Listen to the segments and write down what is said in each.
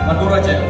တၢ်ဒိၣ်ထီၣ်ကဲး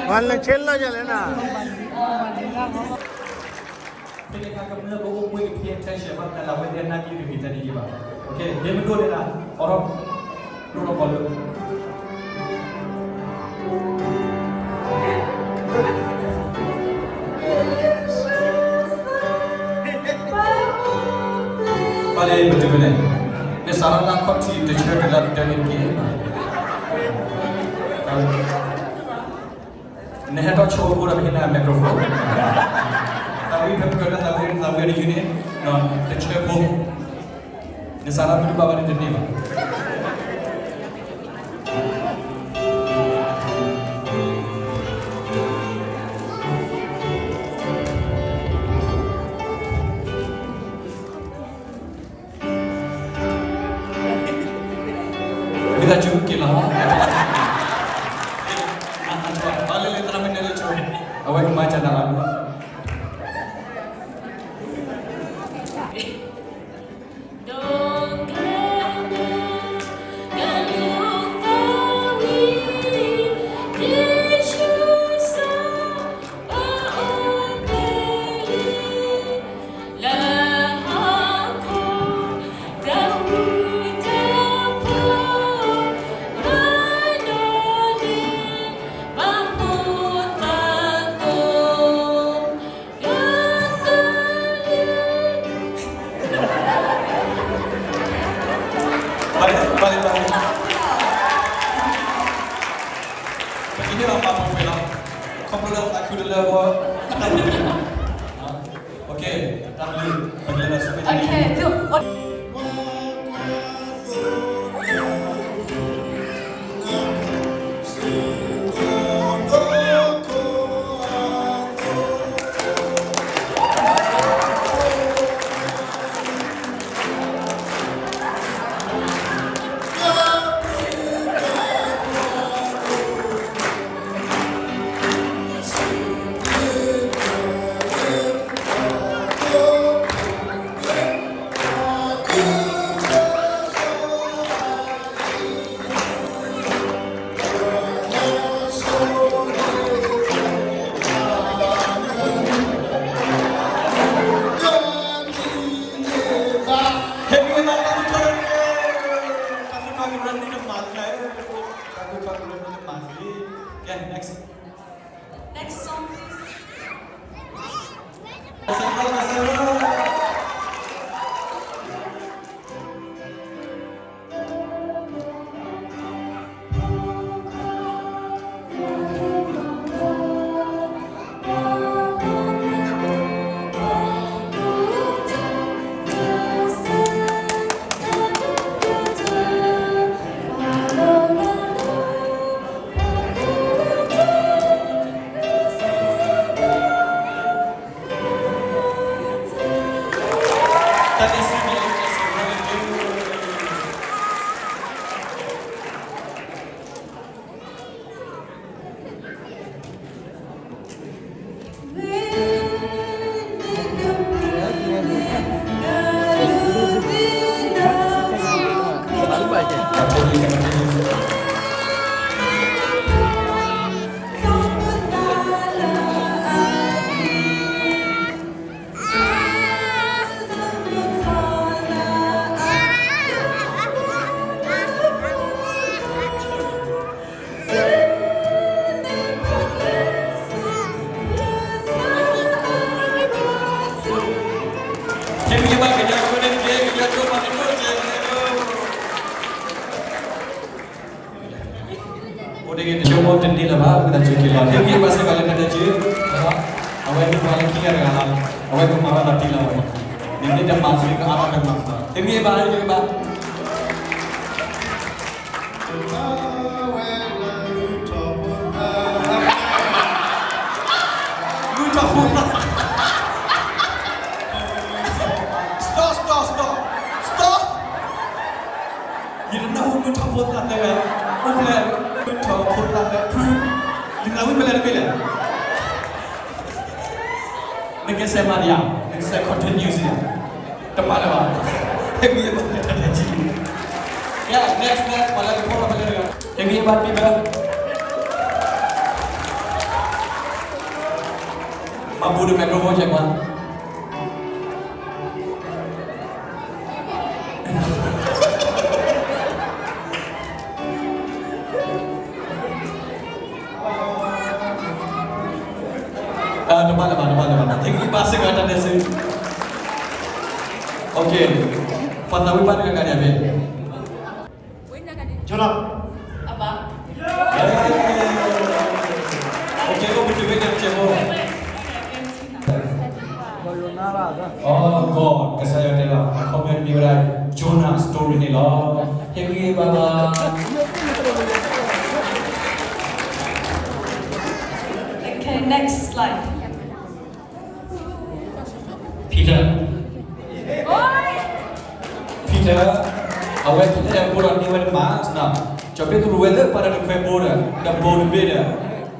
ဝဲလၢဆဲးလီၤယၤလဲၣ်နၤ ဖဲန့ၣ်အခါကမျၢၢ်ကအိၣ်ဘှံးက့ၤ pay attention ဘၣ်မနုၤလၢအဝဲသ့ၣ်အနၢ်က့ၤတဂ့ၤတၢ်န့ၣ်ယဘၣ်. ဒ်မ့ၢ်ဒိၣ်န့ၣ်ဒၣ် အိးထီၣ် ဒိၣ်ထီၣ်ကီးလၢ ပှၤလၢပတုၤဖဲန့ၣ် နစးထီၣ်လၢခီၣ်ထံးတဆၢတုၤလၢကတၢၢ်န့ၣ်တက့ၢ်. နဟဲထီၣ်ဆိအဃိဒီး ပဟ့ၣ်နၤ microphone သးဝံၣ်ဖဲပကၢၢ်လၢသးဝံၣ် သးဝံၣ်အတယုၢ်န့ၣ် တဆၢဖိ နစးထီၣ်မ့ၢ်တဘၣ်ဘၣ်န့ၣ်တန့ၢ်ဘၣ်. မ့ၢ်သးစူၤက့ၤလီၤ. ဘၣ်လၢလၢသရၣ်မုၣ်နဲလၢဆိ အဝဲကမၤစၢ်နၤလီၤ.ပကဟ့ၣ်လီၤပာ်ပှဲၤပှဲၤလီၤ. ခီဖျိလၢသးခုတလၢအဂီၢ် တၢ်န့ၣ် တၢ်ဘျုး ပကလဲၤဒီးဆူမဲာ်ညါန့ၣ် Next song, please. တန့ၢ်လၢၤဘၣ် ဝံသးစူၤက့ၤလီၤ. ဟ့ၣ်ဂံၢ်ဟ့ၣ်ဘါစ့ၢ်ကီးလၢတၢ်တဲက့ၤ, အဝဲမ့ၢ်ပှၤလၢခံဂၤတဂၤလီၤ, အဝဲကမၤဘၣ်လီၤတံၢ်လီၤဝဲ, နမ့ၢ်တမၤသ့ကအါထီၣ်တမၤ, ဟ့ၣ်ဂံၢ်ဟ့ၣ်ဘါ ဟ့ၣ်ဂံၢ်ဟ့ၣ်ဘါ. မုၢ်ထီၣ်ဖိသၣ်, stop stop stop stop. ယတနၢ်ဟူမုၢ်ထီၣ်ဖိသၣ်သၢဂၤ, အိၣ်ဖျဲၣ်, မုၢ်ထီၣ်ဖိသၣ်သၢဖု, ယနၢ်ဟူဖဲလဲၣ်တဘ့ၣ်လဲၣ်. နကစဲးမၤဒံးဧါ, နကစဲး continue စံးဧါ, တမၤလၢၤဘၣ်, ဟ့ၣ်ဂံၢ်ဟ့ၣ်ဘါတၢ်တဲက့ၤ, yeah, next next ပှၤလၢကဖီၣ်ထီၣ်ဖဲလဲၣ်တဂၤ, ဟ့ၣ်ဂံၢ်ဟ့ၣ်ဘါတံၢ်ဘၢ, မၤပူၤဒီး microphone ယဲၢ်ကွၢ်. တမၤလၢၤဘၣ်, တမၤလၢၤဘၣ်, ဟ့ၣ်ဂံၢ်ဟ့ၣ်ဘါစ့ၢ်ကီးတၢ်တဲဆူ, okay, ပှၤသးဝံၣ်ဘၣ်တဂၤဂၤန့ၣ်အဘ့ၣ် ကၠီလီၤ, okay, အိၣ်ပတုၤဖဲန့ၣ်တကဲးဖိ, oh God, ကစၢ်ယွၤတဲလီၤ အခီပညီမ့ၢ်ဝဲဒၣ် Jonah story န့ၣ်လီၤ. ဟ့ၣ်ဂံၢ်ဟ့ၣ်ဘါဘၣ်. Okay, next slide. Peter, Peter, အဝဲ Peter အဖိဒီးန့ၢ်ဝဲတမး, ကၠီၤပ့းတရူးဝဲလၢပှၤတၢ်တခွဲဘိဒီး တဘိတဘ့ၣ်ဒီး, ဒီး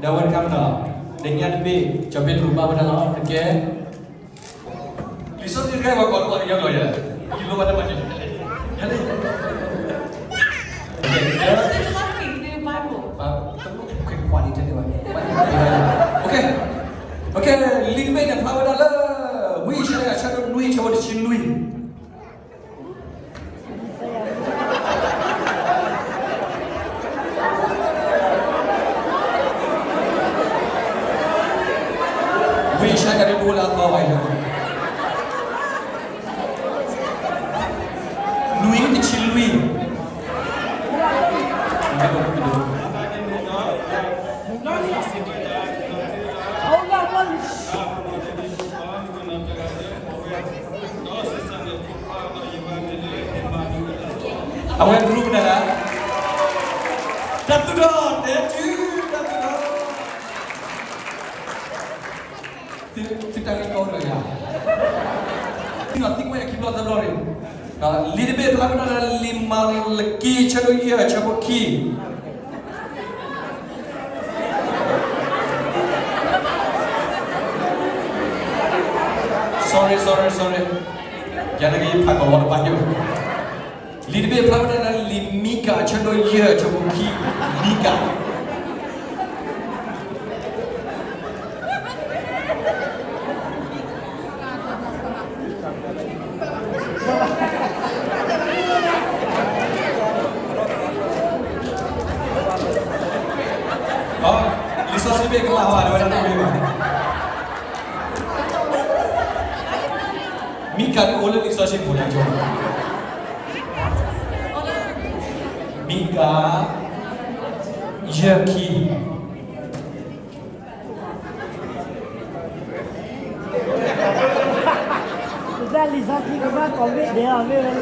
အဝဲတခါမနီၤ, လၢညါတဘ့ၣ် ကၠီၤပ့းတရူးဘၣ်ဝဲဒၣ်လီၤ တကဲ လံာ်စီဆှံတခါအံၤ ပှၤကိးလၢပှၤကညီကျိာ်ယဲ, ယလိၣ်ဘၣ်တၢ်မၤစၢၤ, ဟဲလံ, တလိၣ်ခွဲးခွါဒံးထဲန့ၣ်ဘၣ်, okay, okay, လံာ်တဘ့ၣ်န့ၣ်ဖျါဝဲဒၣ်လၢ ဝံယၡါယၤ အဆၢဒိၣ်နွံ အဆၢဖိတဆံလွံၢ်. ဝံယၡါယၤ ဒ်တအိၣ်လၢအသီဘၣ်အံၤ, နွံတဆံလွံၢ်. အဝဲ group န့ၣ်လၢ တၢ်သူၣ်ထီၣ်, တဲတုၤ တၢ်သူၣ်ထီၣ်, သုတၢ်ဂ့ၢ်ကီလၢယၤ, သံကွၢ်ယၤခံဘျီသၢဘျီန့ၣ်, လံာ်တဘ့ၣ်ဖျါဝဲဒၣ်လၢလံာ်မၤလကံ အဆၢဒိၣ်ယဲၢ် အဆၢဖိခံ. Sorry, sorry, sorry. ယၤနာ်က့ ယဖးကီးဝီတဘၣ်ယိၣ်. လံာ်တဘ့ၣ်ဖျါဝဲဒၣ်လၢလံာ်မံကၤ အဆၢဒိၣ်ယဲၢ် အဆၢဖိခံ, မံကၤ. လံာ်စီဆှံဘ့ၣ်ကမၣ်ဟီ အဝဲဒၣ်တမ့ၢ်ဘၣ်. မံကၤန့ၣ်အိၣ်လၢလံာ်စီဆှံပူၤန့ၣ်ကီ, မံကၤ ယဲၢ်ခံ. တၢ်လံာ်စီဆှံကဘၣ်ကိးဘ့ၣ်ဒဲးအီၤမ့ၢ်ဝဲလဲၣ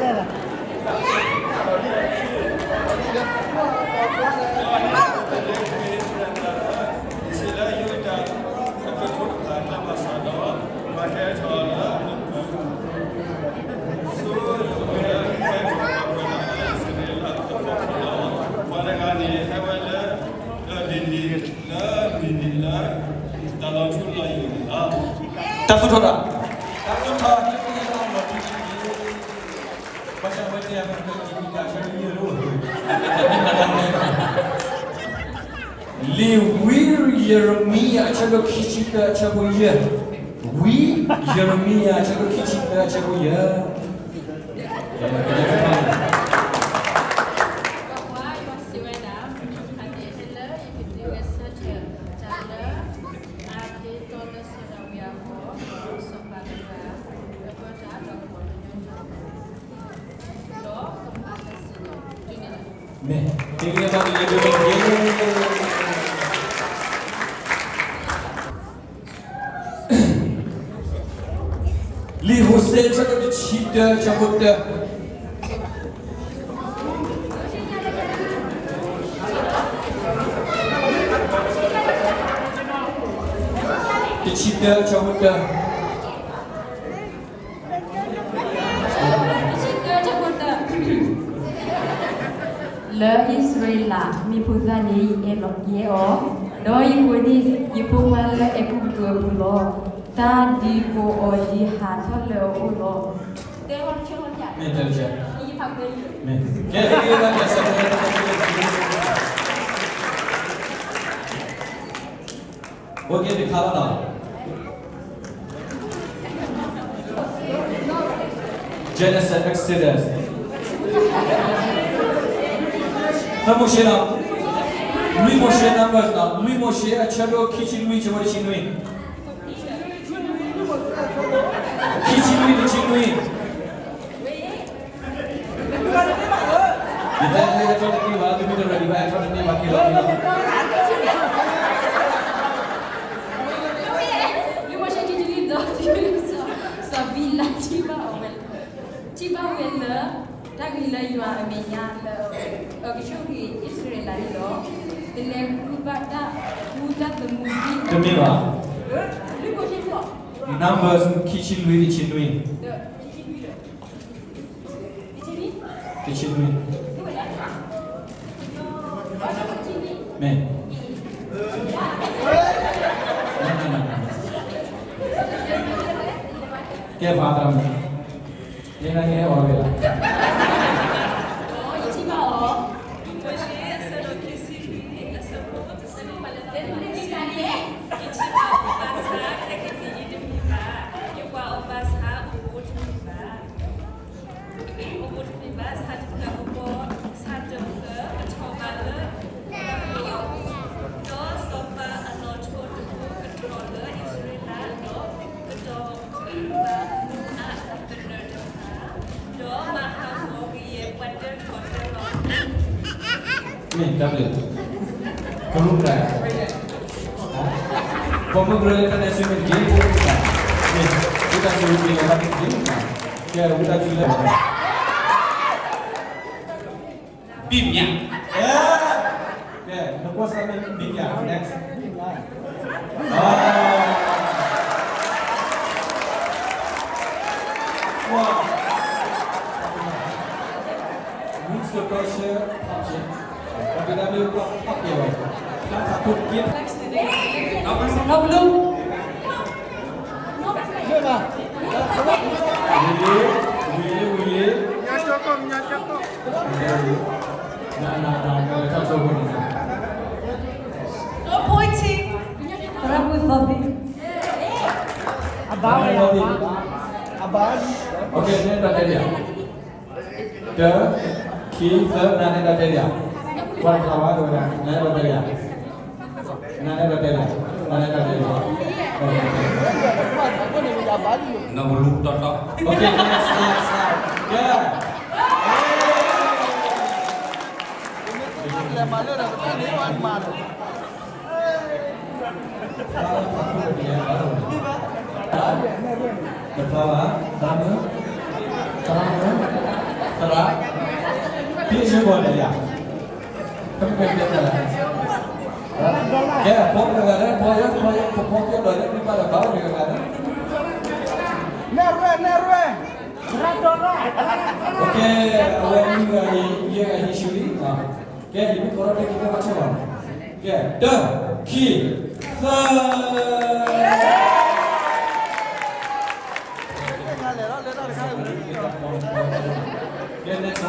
်လီၤ. ပှၤတဂၤန့ၣ် ဟဲဝဲလၢ လၢဒ်န့ၣ် လၢမုၢ်နံၤလၢ တၢ်လီၤထူလီၤယိာ်န့ၣ်လီၤ. တၢ်သူၣ်ထီၣ်တၢ်, တၢ်သူၣ်ထီၣ်ဟဲက့ၤလၢအလီၤထူလီၤယိာ်, ဘၣ်ဆၣ်ဝဲတဲအမ့ၢ်လၢဒ်န့ၣ် တၢ်ဆၢမံယိာ်လီၤ. လံာ်ဝံယံးရမံယၤ အဆၢဒိၣ်ခံဆံသၢ အဆၢဖိယဲၢ်, ဝံယံးရမံယၤ အဆၢဒိၣ်ခံဆံသၢ အဆၢဖိယဲၢ်. မ့ၢ်, တ့လံဘၣ်တ့လံဒိၣ်န့ၣ်တက့ၢ်. လံာ်ဟိၤၡဲ အဆၢဒိၣ်တဆံတၢ အဆၢဖိတၢ တဆံတၢ အဆၢဖိတၢ လၢအံၣ်စရ့လးမ့ၢ်ဖိသၣ်န့ၣ် ယအဲၣ်လီၤကဲအီၤ, ဒီးယကိးန့ၢ်ယဖိခွါလၢအဲၤကူပတူးအပူၤလီၤ. တၢ်ဒုးကိးအီၤဒ်ဟးထီၣ်လၢအအိၣ်လီၤ. တဲဝဲတဆၢဝဲ, မ့ၢ်တဲတဆၢ, မ့ၢ်, ကဲ, ကဲ, ကဲ, ကဲ, Okay, တခါလီၤနီၤ. Genesis, Exodus. သၢမိၤၡ့နီၤ, လွံၢ်မိၤၡ့ Numbers နီၤ, လွံၢ်မိၤၡ့ အဆၢဒိၣ်ခံဆံလွံၢ် အဆၢဖိတဆံနွံ, ခံဆံလွံၢ် တဆံနွံ. ယတဲလၢအဲၣ်ထီၣ်တန့ၢ်ဘၣ်, သုမ့ၢ်တ ready ဘၣ် အဲၣ်ထီၣ်တန့ၢ်ဘၣ် က့ၤလီၤ, က့ၤလီၤ. လွံၢ်မိၤၡ့ ခံဆံလွံၢ် ဒီး စီၤဘံလး ထံၣ်ဘၣ်အဝဲ, ထံၣ်ဘၣ်ဝဲလၢ တၢ်ဂ့ၤလၢယွၤအမဲာ်ညါလၢ အကဆိၣ်ဂ့ၤအံၣ်စရ့လးန့ၣ်လီၤ. ကလဲၤဃုဘၣ်တၢ်ဃူတၢ်သမူဒ်, တမ့ၢ်ဘၣ်, လွံၢ်မိၤၡ့ Numbers ခံဆံလွံၢ် တဆံနွံ, တဆံနွံ, မ့ၢ်, ကဲ ဖးတၢ်မ့ၢ်, ယနာ်က့ၤအီၤဝဲလီၤ. ယထံၣ်ဘၣ်အီၤ, လွံၢ်မိၤၡ့ အဆၢဒိၣ်ခံဆံလွံၢ် အဆၢဖိတဆံ, ယထံၣ်ဘၣ်အီၤဘၣ်ဆၣ် ခဲကနံၣ်အံၤတမံၤဘၣ်, ယကွၢ်အီၤဘၣ်ဆၣ် အိၣ်ဘူးတမံၤဘၣ်. အိၣ်ဘူးတမံၤဘၣ်, ဆၣ်တဖျၢၣ်ကဘီ, ဆၣ်တဖျၢၣ်ကထီၣ်ဘးလၢ, ဒီးစီၤပၤအလီၢ်ထိၣ်တဘိကထီၣ်လၢအံၣ်စရ့လးဒီး, ကတီၤဘၣ်မူအါအကနၢၤတဖၣ်, ဒီးမၤဟးဂီၤကယဲၢ်ပှၤတၢထီၣ်တၢလီၤ. မ့ၢ်တၢ်ဘျုး, ကရူၢ်ကရၢ, ပှၤမုၢ်ကရၢလၢတၢ်နဲၣ်ဆူမဲာ်တက့ၢ်, မ့ၢ်, ဝံသးစူၤက့ၤလီၤဘၣ်တက့ၢ်, ကဲ ဝံသးစူၤလၢ ဘံၣ်မၠး, ကဲ, နကွၢ်စၢ်မ့ၢ်ဘံၣ်မၠး, next. ဝါ, who's the pressure? ပှၤကဒါမ့ၢ်ပှၤဖးကဲဝဲ, တၢ်ဖးခိၣ်တက့ၢ်, ဒီးဘလူး, ဝံၤလံ, ဝံၤလံ, ဝံၤလံ, ညါကၠီကီၢ်, ညါကၠီကီၢ်, န, န, န, န, န, သရၣ်မုၣ်သီသံ, အဘါဝဲ, အဘါ, အဘါ, အဘါ, အဘါ, တၢ, ခံ, သၢ, နၤန့ၣ်ဒီးတဲဒၣ်, ကွၢ်တခါဘၣ်, နၤန့ၣ်ဒီးတဲဒၣ်, နၤန့ၣ်ဒီးတဲဒၣ်, နၤန့ၣ်ဒီးတဲဒၣ်, နဘူးလူတီတီ, okay, next, next, next, yeah. လဲၤမၤလၢဒီးတဖၣ်န့ၣ် ဝဲမၤဒီး တဖျါဘၣ်, သရၣ်မုၣ်, သရၣ်မုၣ်, သရၣ်, ဖံးဆၢကွၢ်န့ၣ်ယါ, ကမ့ၢ်တဲသရၣ်, ကဲ ဖိတဂၤလၢ ဖိယဲ ဖိယဲ ဖိဖိပျဲဒီးလၢ မ့ၢ်ဘၣ်ဒီးဘၣ်အိၣ်တဂၤဂၤလၢ နဲၣ်ရွဲ နဲၣ်ရွဲ, ကဲ အဝဲမုၢ်ဂၤအံၤ ယဲၢ်ဂၤဟံးဆူလံ, ကဲ ယမ့ၢ်ကိးထီၣ်တဲက့ၤ ကဲဘၣ်ဆၢဘၣ်, ကဲ တၢ ခံ သၢ ကဲ next one. ကဲ next.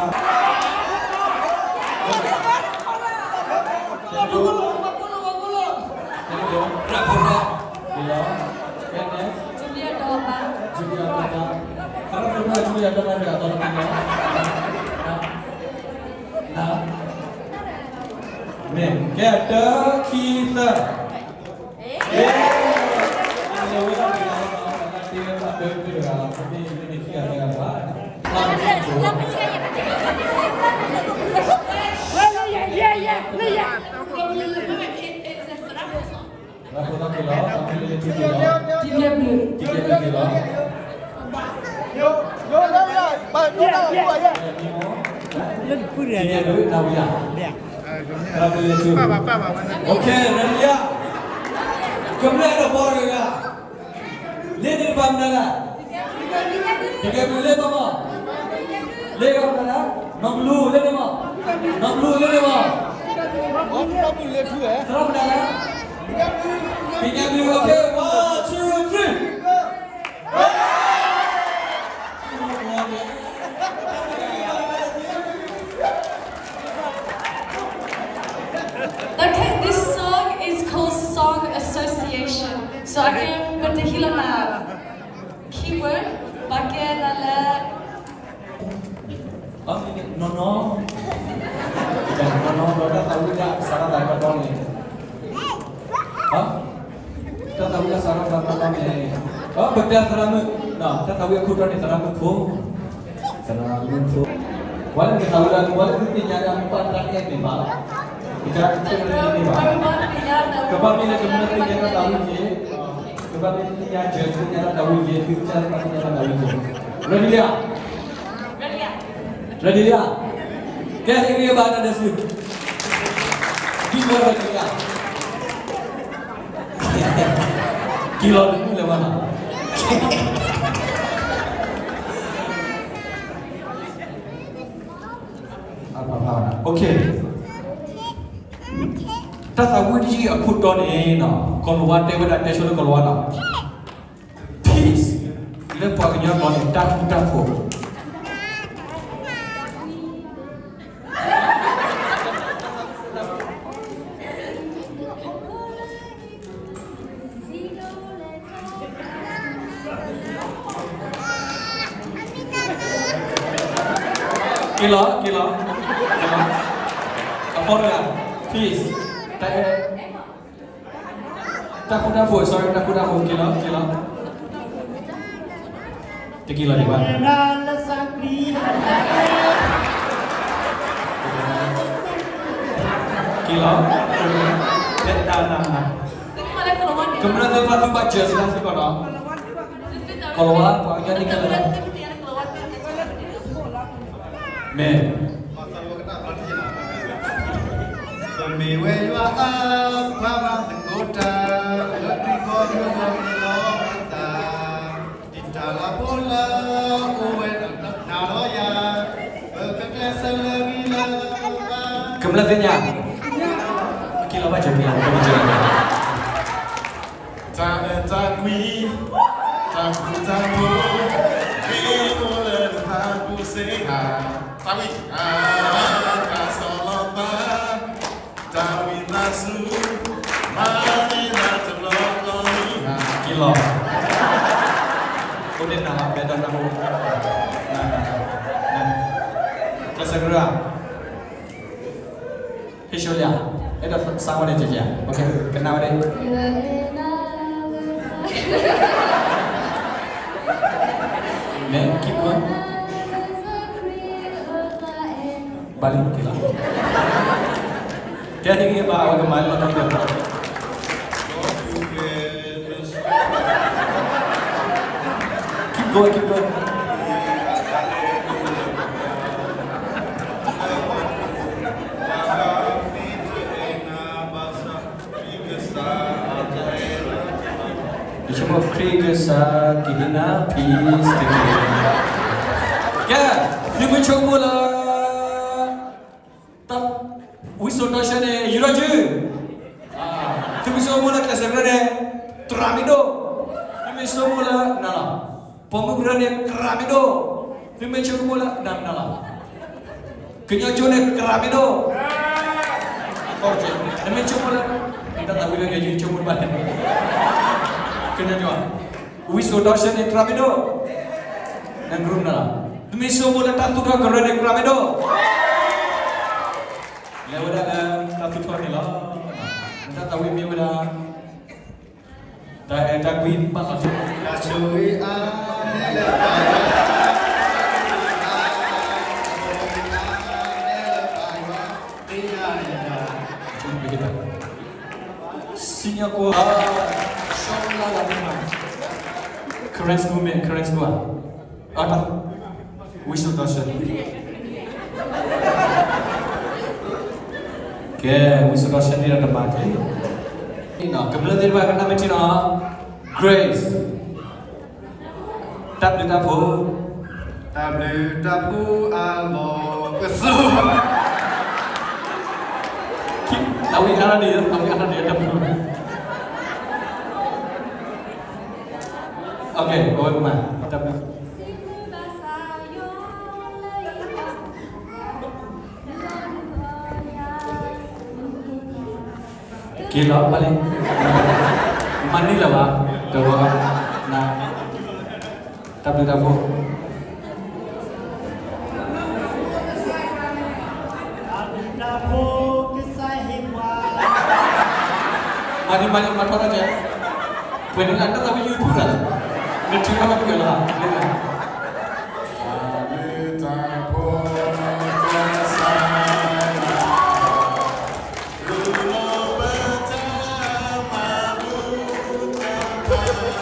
Julia ဒီးပၢ်, Julia ဒီးပၢ်, သရၣ်မုၣ် Julia ဒီးပၢ် တဂၤဒီးတဂၤ, မ့ၢ် ကဲ တၢ ခံ သၢ. သရၣ်ဖိသၣ်က့ၤလီၤ, တံၤသဘျ့က့ၤလီၤ, တံၤသဘျ့က့ၤလီၤ. လၢတပူၤန့ၣ် လၢတပူၤန့ၣ် OK, ready ဧါ. ကမျၢၢ်တဘီတဂၤ, လ့န့ၣ်တဘၣ်မနုၤလဲၣ်. တကဲဘျုးလ့ဘၣ်မး, လ့ဂၤမနုၤလဲၣ်. နီၢ်ဘျုးလ့န့ၣ်မး, နီၢ်ဘျုးလ့န့ၣ်မး, သရၣ်မနုၤလဲၣ်. ကမျၢၢ်ဘျုး, OK, one, two, three. Okay, this song is called Song Association. So အကဲ ပတဟ့ၣ်လီၤနၤ keyword, ဘၣ်ကဲနၤလၢ နီၢ်နီၢ်, နီၢ်နီၢ် ဒီးတၢ်သးဝံၣ်ဒၣ်စးထီၣ်သးကတီၢ်န့ၣ်, တၢ်သးဝံၣ်ဒၣ်စးထီၣ်သးကတီၢ်န့ၣ်, ပတဲသရၣ်မုၣ်, တၢ်သးဝံၣ်အခိၣ်တီန့ၣ် သရၣ်မုၣ်ဖိ, သရၣ်မုၣ်ဖိ, ပှၤလၢနသးဝံၣ်ဒၣ် ပှၤလၢနသ့ၣ်ညါဒၣ် ပှၤတၢ်အဲၣ်မ့ၢ်ဘၣ်, ကတၢၢ်တမ့ၢ်ဘၣ်, ကဘၣ်မ့ၢ်လၢကမျၢၢ်သ့ၣ်ညါတၢ်သးဝံၣ်က့ၤ, ကဘၣ်မ့ၢ်သ့ၣ်ညါ judge သ့ၣ်ညါတၢ်သးဝံၣ်က့ၤ, သုကစၢ်သ့ၣ်ညါတၢ်သးဝံၣ်က့ၤ, ready လံဧါ, ready လံဧါ, ကဲ ဟ့ၣ်ဂံၢ်ဘါတၢ်ဒဲးစု, ဒ်ဝဲ ready လံဧါ, က့ၤလီၤတမုၢ်လၢၤဘၣ်နီၤ, အဖဖ, OK, တၢ်သးဝံၣ်တယုၢ်အခိၣ်တီန့ၣ်နီၤ, ကီၤလၤဝါတဲဝဲဒၣ် တဲဆိလၢကီၤလၤဝါနီၤ, peace, လၢပှၤကညီကျိာ်န့ၣ် တၢ်ဃူတၢ်ဖိး က့ၤလီၤ, က့ၤလီၤ, က့ၤလီၤ, အဖီတဂၤ, peace, တၢ်အဲၣ်, တၢ်ဃူတၢ်ဖိး, sorry, တၢ်ဃူတၢ်ဖိး, က့ၤလီၤ, က့ၤလီၤ, တက့ၤလီၤဒံးဘၣ်, က့ၤလီၤ, ကမျၢၢ်သ့ၣ်တဖၣ်သုဘၣ်စၢၤစံးတၢ်စ့ၢ်ကီးနီၤ, ကီၤလၤဝါ ပှၤကညီန့ၣ်ကဲလၢ မ့ၢ် ပမ့ၢ်ဝဲယွၤအပှၤမၤသကိးတၢ်, လၢပျံၤကီၢ်မုၢ်ဂီၤမ့ၢ်လီၤပသး, ဒ်တၢ်လၤဖိလၢအိၣ်ဝဲနၤဒီးယၤ, ပကကျဲးစၢးလၢဂံၢ်လၢဘါ, ကမျၢၢ်သ့ၣ်ညါ, က့ၤလီၤဘၣ်စၢၤ က့ၤလီၤ, တၢ်အဲၣ်တၢ်ကွံ, တၢ်ဃူတၢ်ဖိး, မ့ၢ်အိၣ်လၢနဟးပူၤစ့ၢ်ကီး, တၢ်ဝံၣ်, တၢ်ဆီၣ်လီၤပာ်, တၢ်ဝံသးစူၤ, မၤန့ၢ်တၢ်တဘျီဘျီလံ, က့ၤလီၤ, အိၣ်ဒံးနၤလီၤ ဘဲဒီးနၢ်ဟူ, န, န, န, ကစၢ်ကရၢ, ဟ့ၣ်ဆိလံဧါ, အဲၣ်ဒိးစးဝဲဒၣ်ကက့ဧါ, ကနၣ်ဝဲဒၣ်, မ့ၢ် keep going, ဘၣ်လံ က့ၤလီၤ, ကဲ ဟ့ၣ်ဂံၢ်ဘါ အဝဲကမၤလီၤတံၢ်လီၤဆဲး, keep going, keep going. ယဆိကမိၣ်ခရံာ်ကစၢ်ကဟ့ၣ်နၤ peace တက့ၢ်. ကဲ, သုမ့ၢ်ဆိကမိၣ်လၢ တၢ်ဝံစိာ်တီဆှၢန့ၣ် ယူၤထီၣ်စု, သုမ့ၢ်ဆိကမိၣ်လၢကျဲးစၢးကရၢန့ၣ် သရၣ်မ့ၢ်ဒိၣ်, သုမ့ၢ်ဆိကမိၣ်လၢနၤလီၤ, ပိာ်မုၣ်ကရၢန့ၣ် သရၣ်မ့ၢ်ဒိၣ်, သုမ့ၢ်ဆိကမိၣ်လၢနၤမနုၤလီၤ. ကညီကၠိန့ၣ် သရၣ်မ့ၢ်ဒိၣ်, နမ့ၢ်ဆိကမိၣ်လၢ တၢ်သးဝံၣ်လၢနဆိကမိၣ်တဘၣ်န့ၣ်, ကညီကၠိ, ဝံစိာ်တီဆှၢန့ၣ် သရၣ်မ့ၢ်ဒိၣ်, နကရူၢ်နၤလီၤ. သုမ့ၢ်ဆိကမိၣ်လၢတၢ်သူၣ်ထီၣ်ကရၢန့ၣ် သရၣ်မ့ၢ်ဒိၣ်, လဲၤဝဲဒၣ်လၢတၢ်သူၣ်ထီၣ်န့ၣ်လီၤ. နတၢ်သးဝံၣ်မ့ၢ်ဝဲဒၣ် တၢ်အဲၣ်တၢ်ကွံဘၣ်လီၤ, တၢ်ဆိၣ်ဂ့ၤအါ စံၣ်ညီၣ်ကွီၢ်, စီၤလါလါမ့ၢ်မး, Karen School မ့ၢ် Karen School ဧါ, ဝံစိာ်တီဆှၢ, ကဲ, ဝံစိာ်တီဆှၢန့ၣ်ဒီးတမၤက့ၤ, ကမျၢၢ်သ့ၣ်တဖၣ်ကနၣ်မ့ၢ်ထံနီၤ, Grace, တၢ်ဘျုးတၢ်ဖှိၣ်, တၢ်ဘျုးတၢ်ဖှိၣ်အလီၢ်ပစိာ်, သးဝံၣ်အါထီၣ်ဒံး, သးဝံၣ်အါထီၣ်ဒံး, တၢ်ဘျုး, OK, ပဝဲပမၤ, တၢ်ဘျုး က့ၤလီၤဘၣ်လံ, မၤန့ၢ်လၢၤဘၣ်, တဝီ, န, တၢ်ဘျုးတၢ်ဖှိၣ်, တၢ်ဘျုးတၢ်ဖှိၣ်ကစၢ်ဟ့ၣ်ပှၤ, မၤန့ၢ်မၤန့ၢ်မၤထီၣ်ထီၣ်ကဲ, ပှဲၤန့ၣ်လၢတၢ်သးဝံၣ် YouTube လီၤ, နထုးထီၣ်ပှဲၤလီၤ, တၢ်ဘျုးတၢ်ဖှိၣ်ကစၢ်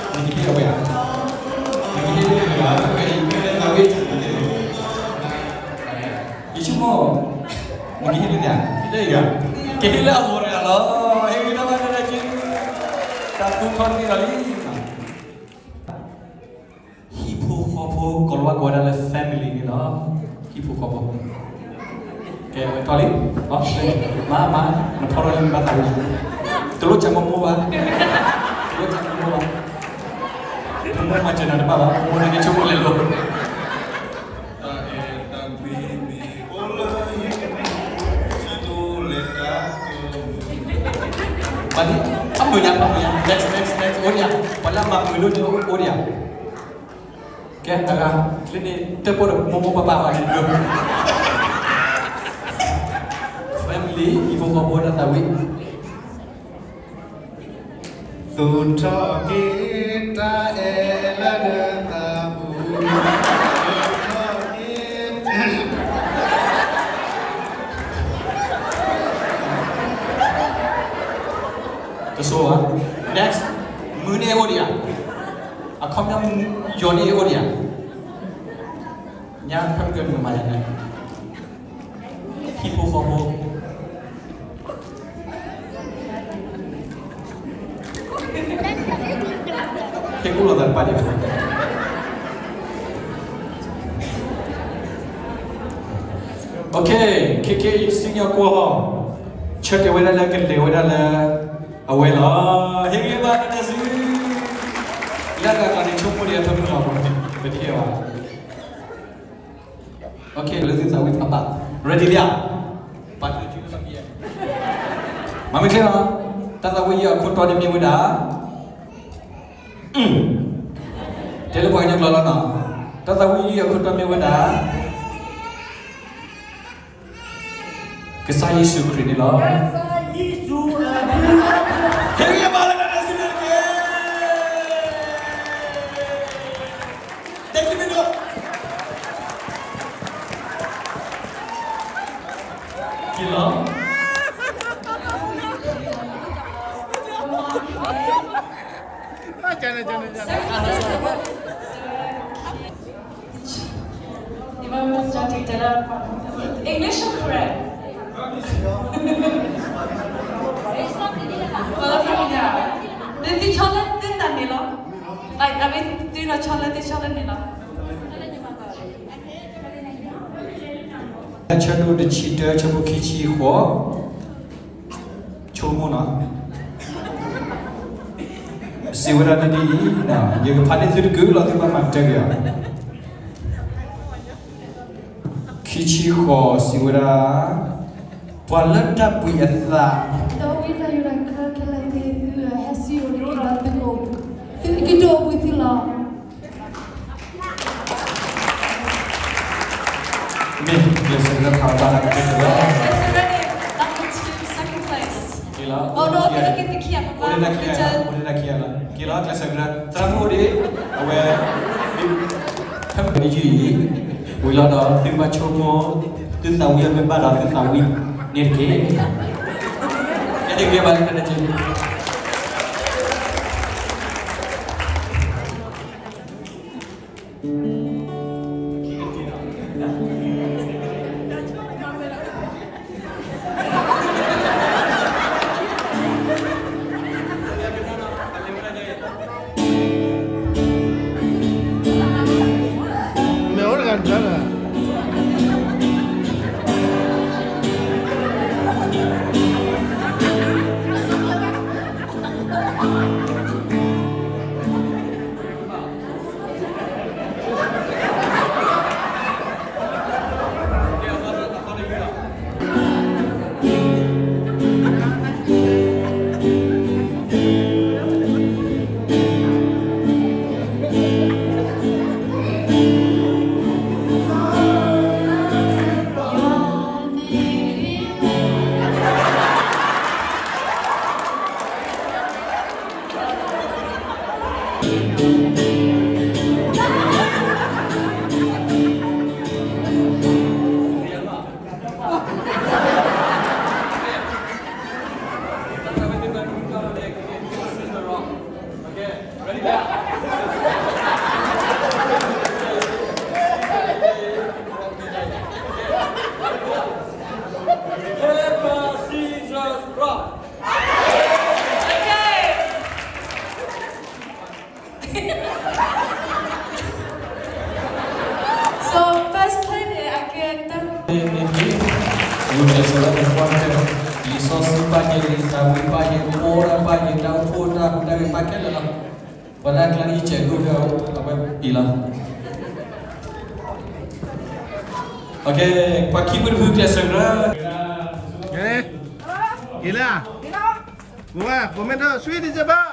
နကဟ့ၣ်အဝဲဧါ, နကဟ့ၣ်လၢအဝဲ, ယဆိကမိၣ်, နကဟ့ၣ်လၢန့ၣ်ဧါ, ဟ့ၣ်လၢယၤ, ကဟ့ၣ်လၢအဂီၢ်တဂၤလီၤ, ဟ့ၣ်ဂံၢ်တၢ်ဘၣ်တၢ်က့, တၢ်သူၣ်ထီၣ်န့ၢ်လီၤလံ ဟံၣ်ဖိဃီဖိ ကိးလီၤဝဲကိးဝဲဒၣ်လၢ family န့ၣ်လီၤ. ဟံၣ်ဖိဃီဖိ, ကဲ ဝဲထီၣ်လံ, မၤမၤ, နထီၣ်ထီၣ်လံနဘၣ်သးဝံၣ်, တလိၣ်စံးမိၢ်မိၢ်ဘၣ်, တလိၣ်စံးမိၢ်မိၢ်ဘၣ်, မိၢ်မိၢ်မၤစၢၤနၤတဘၣ်ဘၣ်, မိၢ်မိၢ်န့ၣ်ကဆိကမိၣ်လဲၤလိၤ ဘၣ်လံ, အမုာ်ညါ အမုာ်ညါ, next next next အိၣ်ဒံးဧါ, ပှၤလၢအမၤမုာ်လိၣ်န့ၣ်အိၣ်ဒံးဧါ, ကဲတဂၤ, လၢန့ၣ်တၢ်ပိၢ်ဒီးမိၢ်မိၢ်ပၢ်ပၢ်ဘၣ်န့ၣ် family ဟံၣ်ဖိဃီဖိတၢ်သးဝံၣ် သူၣ်ထီၣ်က့ၤတၢ်အဲၣ်လၢနသးပူၤ, သူၣ်ထီၣ်က့ၤ တဆိဘၣ်, next, မုၢ်န့ၣ်အိၣ်ဒံးဧါ, အခီပညီ ယီၤန့ၣ်အိၣ်ဒံးဧါ, ညါဖဲမုၢ်ကနုာ်မၤယၤန့ၣ် ဟံၣ်ဖိဃီဖိ, ဟ့ၣ်ကူၣ်လိာ်သးတပာ်ဒံးဘၣ်, OK, ခဲကဲ ယစံၣ်ညီၣ်ကွီၢ်, ဆၢတဲာ်ဝဲဒၣ်လၢကလဲၤဝဲဒၣ်လၢ အဝဲလီၤ, ဟ့ၣ်ဂံၢ်ဘါတၢ်စု, လၢအဂၤကျါန့ၣ် ဆိကမိၣ်ဒံးအထီၣ်မုၢ်လီၤ, ပတအဲၣ်ဘၣ် OK, လၢသုသးဝံၣ်သးဘၣ်, ready လံဧါ, ပာ်တၢ်စုလၢမံၤ, မၤမ့ၢ်ချ့လီၤ, တၢ်သးဝံၣ်အခိၣ်တီန့ၣ်မ့ၢ်ဝဲဒၣ်, တဲလၢပှၤကညီကျိာ်လီၤနီၤ, တၢ်သးဝံၣ်အခိၣ်တီမ့ၢ်ဝဲဒၣ် ကစၢ်ယ့ၣ်ၡူးခရံာ်န့ၣ်လီၤ. ဟ့ၣ်ဂံၢ်ဘါလၢတၢ်စုတက့ၢ်. က့ၤလီၤ. English န့ၣ် correct. သုဆီလၢသုတၢ်န့ၣ်လီၤ. Like, အဝဲသုဒီးဆီလၢသုဆီလၢန့ၣ်လီၤ. ဆၢဒိၣ်တဆံတၢ ဆၢဖိခံဆံဃိး, ဆိကမိၣ်နီၤ, စံးဝဲဒၣ်ဒ်အံၤ, ယကဖးန့ၢ်သုတကုာ်လီၤ သုဘၣ်မၤကတၢၢ်က့ၤအီၤ. ခံဆံဃိး စံးဝဲဒၣ်, ပှၤလၢတၢ်ဘှံးအသး, ဒီးဝံသးစူၤခဲလၢာ်သ့ၣ်သုဧၢ, ဟဲစံၣ်အိၣ်တက့ၢ်ဒီးသုက, သုကဒိးဘှံးသုလီၤ. မ့ၢ်ကျဲးစၢးကရၢဖးဘၣ်လၢကတၢၢ်လီၤ. က့ၤလီၤ, အိၣ်ဒံးတၢ်ခံဂၤ, အိၣ်ဒံးတၢ်ခံဂၤလီၤ, က့ၤလီၤ ကျဲးစၢးကရၢ, သရၣ်မုၣ်အိၣ်ဒံး, အဝဲ ဖဲမုၢ်နံၤအံၤ, ဝံၤလီၤဒီးသုကဘၣ်ဆိကမိၣ်, သုသးဝံၣ်အမ့ၢ်ဘၣ်ဒီးသုသးဝံၣ်န့ၣ်တက့ၢ်. ကဲ တက့ၢ်ဘၣ်လၢတၢ်တက့ၢ်. Okay, ready, go. Paper, scissors, rock. Okay. So, first play န့ၣ် အကဲတၢ် န့ၣ် န့ၣ် န့ၣ် ဝံၤကျဲးစၢးလၢပကွၢ်က့ၤ လံာ်စီဆှံပာ်က့ၤ လံာ်တၢ်ဝံပာ်က့ၤ ဖိတၢ်ပာ်က့ၤ တၢ်အိၣ်ဖှိၣ်တၢ်ဟူးတၢ်ဂဲၤပာ်ခဲလၢာ်လီၤ. ပှၤလၢအကျါန့ၣ် ယစဲးဒိၣ်ဖဲအဝဲအံၤလီၤ. Okay, ပှၤခံမုၣ်တဖုကျဲးစၢးကြၢး က့ၤလၢ ဝဲ comment ဒီး sweet December.